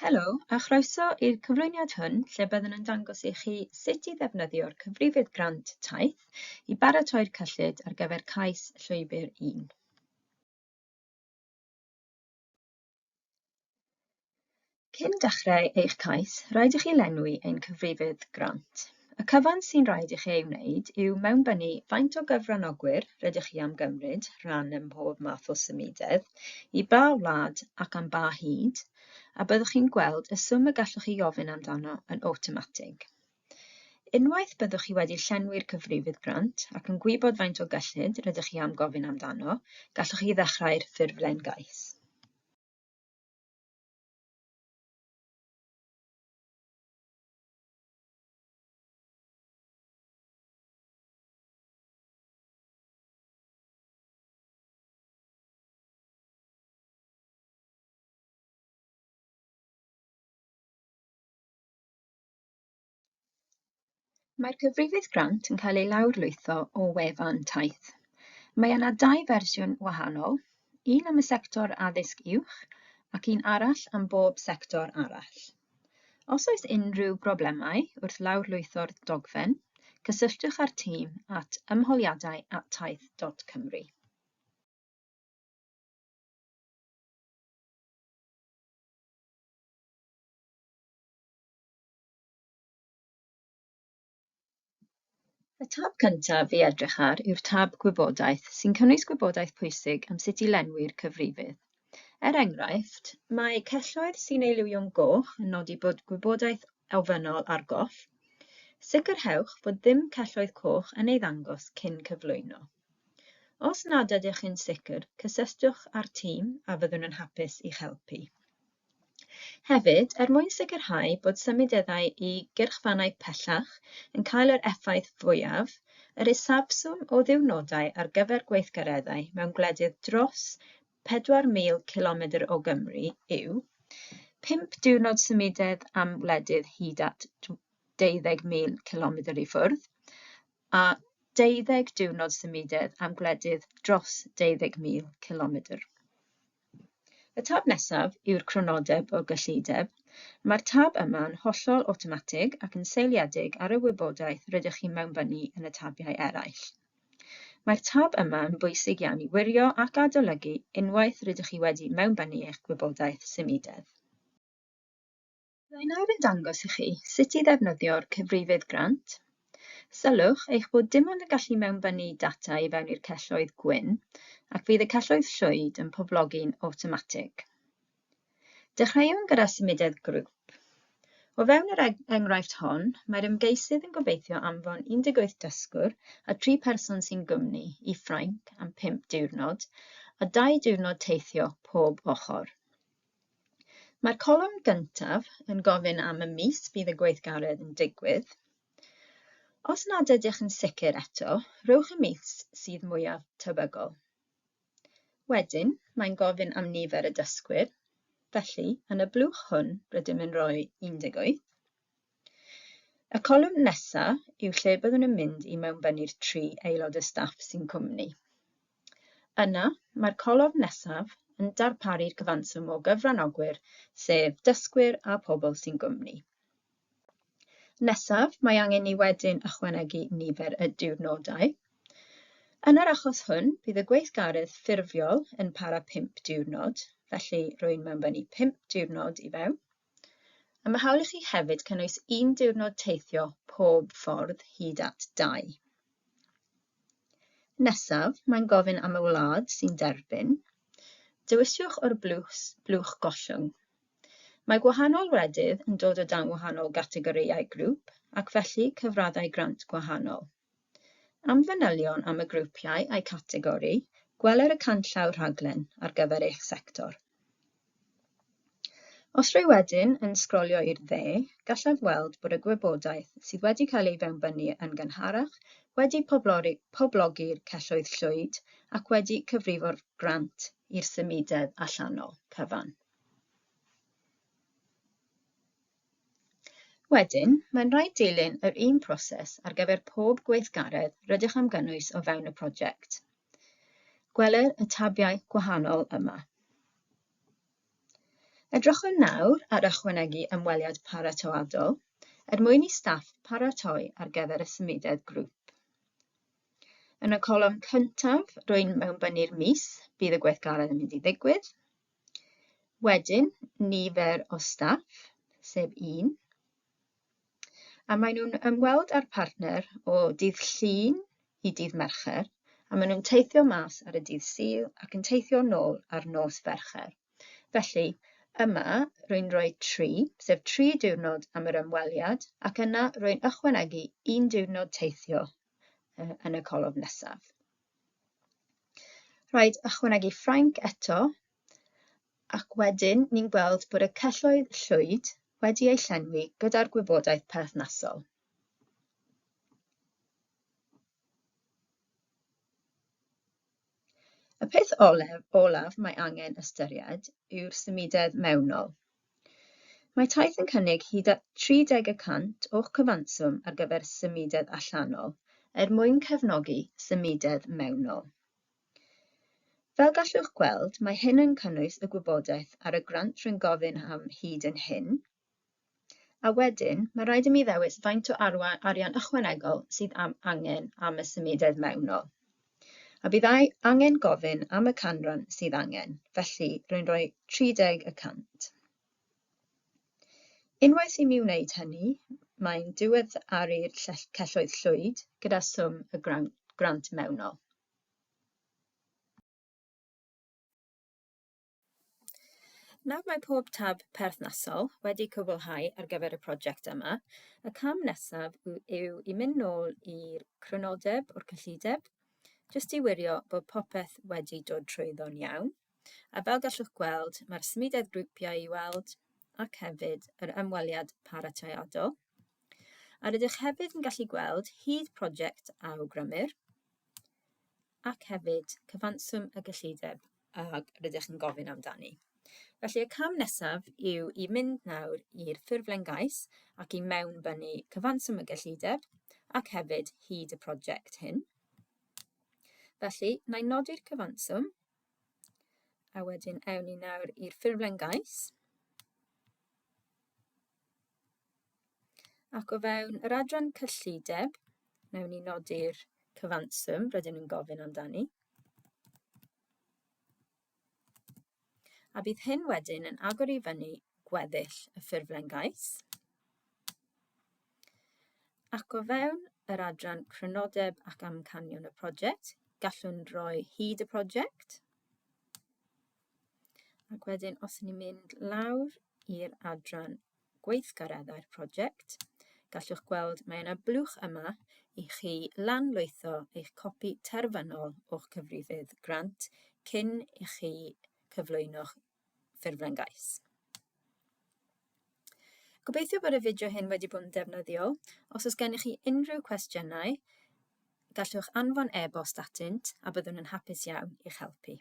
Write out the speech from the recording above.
Helo a chroeso i'r cyflwyniad hwn lle byddwn yn dangos i chi sut i ddefnyddio'r cyfrifydd grant Taith i baratoi'r cyllid ar gyfer cais Llwybr 1. Cyn dechrau eich cais, rhaid i chi lenwi ein cyfrifydd grant. Y cyfan sy'n rhaid i chi ei wneud yw mewnbynnu faint o gyfranogwyr rydych chi am gymryd rhan ym mhob math o symudedd, i ba wlad ac am ba hyd, a byddwch chi'n gweld y swm y gallwch chi ofyn amdano yn awtomatig. Unwaith byddwch chi wedi llenwi'r cyfrifydd grant ac yn gwybod faint o gyllid rydych chi am gofyn amdano, gallwch chi ddechrau'r ffurflen gais. Mae'r cyfrifydd grant yn cael ei lawrlwytho o wefan Taith. Mae yna dau fersiwn wahanol, un am y sector addysg uwch ac un arall am bob sector arall. Os oes unrhyw broblemau wrth lawrlwytho'r dogfen, cysylltwch â'r tîm at ymholiadau@taith.cymru. Y tab cyntaf i edrych ar yw'r tab Gwybodaeth, sy'n cynnwys gwybodaeth pwysig am sut i lenwi'r cyfrifydd. Er enghraifft, mae celloedd sy'n ei liwio'n goch yn nodi bod gwybodaeth ofynnol ar goll. Sicrhewch fod ddim celloedd coch yn ei ddangos cyn cyflwyno. Os nad ydych yn sicr, cysylltwch â'r tîm a fyddwn yn hapus i'ch helpu. Hefyd, er mwyn sicrhau bod symudeddau i gyrchfannau pellach yn cael yr effaith fwyaf, yr isafswm o ddiwrnodau ar gyfer gweithgareddau mewn gwledydd dros 4,000 cilomedr o Gymru yw 5 diwrnod symudedd am wledydd hyd at 12,000 cilomedr i ffwrdd, a 12 diwrnod symudedd am gwledydd dros 12,000 cilomedr. Y tab nesaf yw'r crynodeb o gyllideb. Mae'r tab yma'n hollol awtomatig ac yn seiliedig ar y wybodaeth rydych chi'n mewnbynnu yn y tabiau eraill. Mae'r tab yma yn bwysig iawn i wirio ac adolygu unwaith rydych chi wedi mewnbynnu eich gwybodaeth symudedd. Byddai nawr yn dangos i chi sut i ddefnyddio'r cyfrifydd grant. Sylwch eich bod dim ond yn gallu mewnbynnu data i fewn i'r celloedd gwyn ac fydd y celloedd llwyd yn poblogi'n awtomatig. Dechreuwn gyda symudedd grŵp. O fewn yr enghraifft hon, mae'r ymgeisydd yn gobeithio anfon 18 dysgwr a 3 person sy'n gwmni i Ffrainc am 5 diwrnod a 2 diwrnod teithio pob ochr. Mae'r colofn gyntaf yn gofyn am y mis bydd y gweithgaredd yn digwydd. Os nad ydych yn sicr eto, rhowch y mis sydd mwyaf tebygol. Wedyn, mae'n gofyn am nifer y dysgwyr, felly yn y blwch hwn rydym yn rhoi 18. Y colofn nesaf yw lle byddwn yn mynd i mewnbynnu'r tri aelod o staff sy'n cwmni. Yna, mae'r colofn nesaf yn darparu'r cyfanswm o gyfranogwyr, sef dysgwyr a pobl sy'n gwmni. Nesaf, mae angen ni wedyn ychwanegu nifer y diwrnodau. Yn yr achos hwn, bydd y gweithgaredd ffurfiol yn para 5 diwrnod, felly rwy'n mewnbynnu 5 diwrnod i fewn. A mae hawl i chi hefyd cynnwys un diwrnod teithio pob ffordd hyd at 2. Nesaf, mae'n gofyn am y wlad sy'n derbyn. Dewiswch o'r blwch, blwch gollwng. Mae gwahanol wledydd yn dod o dan wahanol gategorïau grŵp ac felly cyfraddau grant gwahanol. Am fanylion am y grwpiau a'u categori, gweler y canllaw rhaglen ar gyfer eich sector. Os rwy wedyn yn sgrolio i'r dde, gallaf weld bod y gwybodaeth sydd wedi cael ei fewnbynnu yn gynharach wedi poblogi'r celloedd llwyd ac wedi cyfrifo'r grant i'r symudedd allanol cyfan. Wedyn, mae'n rhaid dilyn yr un proses ar gyfer pob gweithgaredd rydych am gynnwys o fewn y prosiect. Gweler y tabiau gwahanol yma. Edrychwn nawr ar ychwanegu ymweliad paratoadol er mwyn i staff paratoi ar gyfer y symudedd grŵp. Yn y colofn cyntaf, rwy'n mewnbynnu'r mis bydd y gweithgaredd yn mynd i ddigwydd. Wedyn, nifer o staff, sef un. A maen nhw'n ymweld â'r partner o dydd Llun i dydd Mercher, a maen nhw'n teithio mas ar y dydd Sul ac yn teithio nôl ar nos Fercher. Felly, yma, rwy'n rhoi 3, sef 3 diwrnod am yr ymweliad, ac yna rwy'n ychwanegu un diwrnod teithio yn y colofn nesaf. Rhaid ychwanegu Ffrainc eto, ac wedyn ni'n gweld bod y celloedd llwyd wedi eu llenwi gyda'r gwybodaeth perthnasol. Y peth olaf mae angen ystyried yw'r symudedd mewnol. Mae Taith yn cynnig hyd at 30 y cant o'ch cyfanswm ar gyfer symudedd allanol er mwyn cefnogi symudedd mewnol. Fel gallwch gweld, mae hyn yn cynnwys y gwybodaeth ar y grant rwy'n gofyn am hyd yn hyn, A wedyn, mae rhaid i mi ddewis faint o arian ychwanegol sydd am angen am y symudedd mewnol. A bydd angen gofyn am y canran sydd angen, felly rwy'n rhoi 30 y cant. Unwaith i mi wneud hynny, mae'n diweddaru'r celloedd llwyd gyda swm y grant mewnol. Nawr mae pob tab perthnasol wedi cwblhau ar gyfer y prosiect yma, y cam nesaf yw i mynd nôl i'r crynodeb o'r cyllideb, jyst i wirio bod popeth wedi dod trwyddo'n iawn. A fel gallwch gweld, mae'r symudedd grwpiau i weld ac hefyd yr ymweliad paratoiadol. A rydych hefyd yn gallu gweld hyd prosiect a awgrymir, ac hefyd cyfanswm y gyllideb ag rydych yn gofyn amdani. Felly y cam nesaf yw i mynd nawr i'r ffurflen gais ac i mewnbynnu cyfanswm y gyllideb ac hefyd hyd y prosiect hyn. Felly, na i nodi'r cyfanswm a wedyn ewn ni nawr i'r ffurflen gais. Ac o fewn yr adran cyllideb, wnawn ni nodi'r cyfanswm rydyn nhw'n gofyn amdani. A bydd hyn wedyn yn agor i fyny gweddill y ffurflen gais. Ac o fewn yr adran crynodeb ac amcanion y prosiect, gallwn roi hyd y prosiect. Ac wedyn os ni'n mynd lawr i'r adran gweithgareddau'r prosiect, gallwch gweld mae yna blwch yma i chi lanlwytho eich copi terfynol o'ch cyfrifydd grant cyn i chi cyflwyno'ch ffurflen gais. Gobeithio bod y fideo hyn wedi bod yn defnyddiol. Os oes gennych chi unrhyw cwestiynau, gallwch anfon e-bost atynt a byddwn yn hapus iawn i'ch helpu.